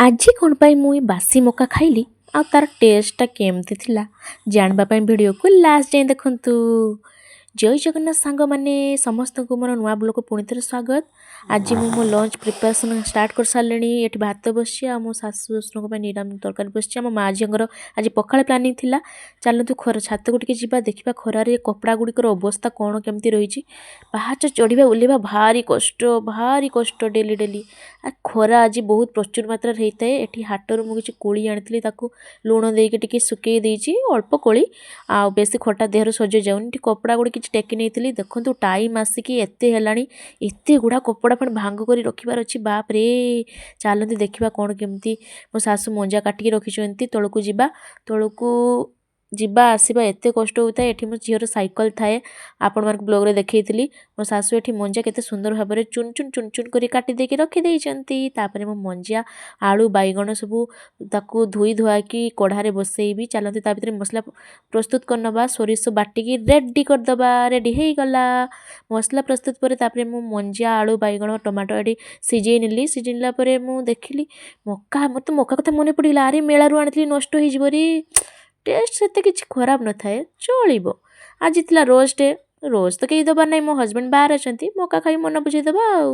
ଆଜି କ'ଣ ପାଇଁ ମୁଁ ଏ ବାସି ମକା ଖାଇଲି ଆଉ ତା'ର ଟେଷ୍ଟଟା କେମିତି ଥିଲା, ଜାଣିବା ପାଇଁ ଭିଡ଼ିଓକୁ ଲାଷ୍ଟ ଯାଏଁ ଦେଖନ୍ତୁ। ଜୟ ଜଗନ୍ନାଥ ସାଙ୍ଗମାନେ, ସମସ୍ତଙ୍କୁ ମୋର ନୂଆ ବ୍ଲଗ୍‌କୁ ପୁଣି ଥରେ ସ୍ୱାଗତ। ଆଜି ମୁଁ ମୋ ଲଞ୍ଚ ପ୍ରିପାରେସନ୍ ଷ୍ଟାର୍ଟ କରିସାରିଲିଣି। ଏଠି ଭାତ ବସିଛି ଆଉ ମୋ ଶାଶୁ ଶ୍ୱଶୁରଙ୍କ ପାଇଁ ନିରାମିଷ ତରକାରୀ ବସିଛି। ଆମ ମା ଝିଅଙ୍କର ଆଜି ପଖାଳ ପ୍ଲାନିଂ ଥିଲା। ଚାଲନ୍ତୁ ଖରା ଛାତକୁ ଟିକେ ଯିବା, ଦେଖିବା ଖରାରେ କପଡ଼ା ଗୁଡ଼ିକର ଅବସ୍ଥା କ'ଣ କେମିତି ରହିଛି। ପାହାଚ ଚଢ଼ିବା ଓହ୍ଲେଇବା ଭାରି କଷ୍ଟ, ଭାରି କଷ୍ଟ ଡେଲି ଡେଲି। ଖରା ଆଜି ବହୁତ ପ୍ରଚୁର ମାତ୍ରାରେ ହେଇଥାଏ। ଏଠି ହାଟରୁ ମୁଁ କିଛି କୋଳି ଆଣିଥିଲି, ତାକୁ ଲୁଣ ଦେଇକି ଟିକେ ଶୁଖେଇ ଦେଇଛି। ଅଳ୍ପ କୋଳି, ଆଉ ବେଶୀ ଖଟା ଦେହରେ ସଜ ଯାଉନି। ଏଠି କପଡ଼ା ଗୁଡ଼ିକ କିଛି ଟେକି ନେଇଥିଲି। ଦେଖନ୍ତୁ, ଟାଇମ୍ ଆସିକି ଏତେ ହେଲାଣି, ଏତେ ଗୁଡ଼ା କପଡ଼ା ପୁଣି ଭାଙ୍ଗ କରି ରଖିବାର ଅଛି। ବାପରେ! ଚାଲନ୍ତୁ ଦେଖିବା କ'ଣ କେମିତି ମୋ ଶାଶୁ ମଞ୍ଜା କାଟିକି ରଖିଛନ୍ତି। ତଳକୁ ଯିବା। ତଳକୁ ଯିବା ଆସିବା ଏତେ କଷ୍ଟ ହେଉଥାଏ। ଏଠି ମୋ ଝିଅର ସାଇକେଲ ଥାଏ, ଆପଣମାନଙ୍କୁ ବ୍ଲଗ୍ରେ ଦେଖେଇଥିଲି। ମୋ ଶାଶୁ ଏଠି ମଞ୍ଜା କେତେ ସୁନ୍ଦର ଭାବରେ ଚୁନ ଚୁନ ଚୁନ ଚୁନ କରି କାଟି ଦେଇକି ରଖିଦେଇଛନ୍ତି। ତାପରେ ମୁଁ ମଞ୍ଜା, ଆଳୁ, ବାଇଗଣ ସବୁ ତାକୁ ଧୋଇ ଧୁଆକି କଢ଼ାରେ ବସେଇବି। ଚାଲନ୍ତୁ, ତା ଭିତରେ ମସଲା ପ୍ରସ୍ତୁତ କରିନେବା। ସୋରିଷ ବାଟିକି ରେଡ଼ି କରିଦେବା। ରେଡ଼ି ହେଇଗଲା ମସଲା ପ୍ରସ୍ତୁତ ପରେ ତାପରେ ମୁଁ ମଞ୍ଜା, ଆଳୁ, ବାଇଗଣ, ଟମାଟୋ ଏଠି ସିଝେଇ ନେଲି। ସିଝେଇ ନେଲା ପରେ ମୁଁ ଦେଖିଲି ମକା। ମୋତେ ମକା କଥା ମନେ ପଡ଼ିଗଲା। ଆରେ, ମେଳାରୁ ଆଣିଥିଲି, ନଷ୍ଟ ହେଇଯିବ ରେ। ଟେଷ୍ଟ ସେତେ କିଛି ଖରାପ ନଥାଏ, ଚଳିବ। ଆଜି ଥିଲା ରୋଜ୍ ଡେ। ରୋଜ୍ ତ କେହି ଦେବାର ନାହିଁ, ମୋ ହଜବେଣ୍ଡ ବାହାରେ ଅଛନ୍ତି। ମକା ଖାଇ ମନ ବୁଝେଇଦେବା ଆଉ।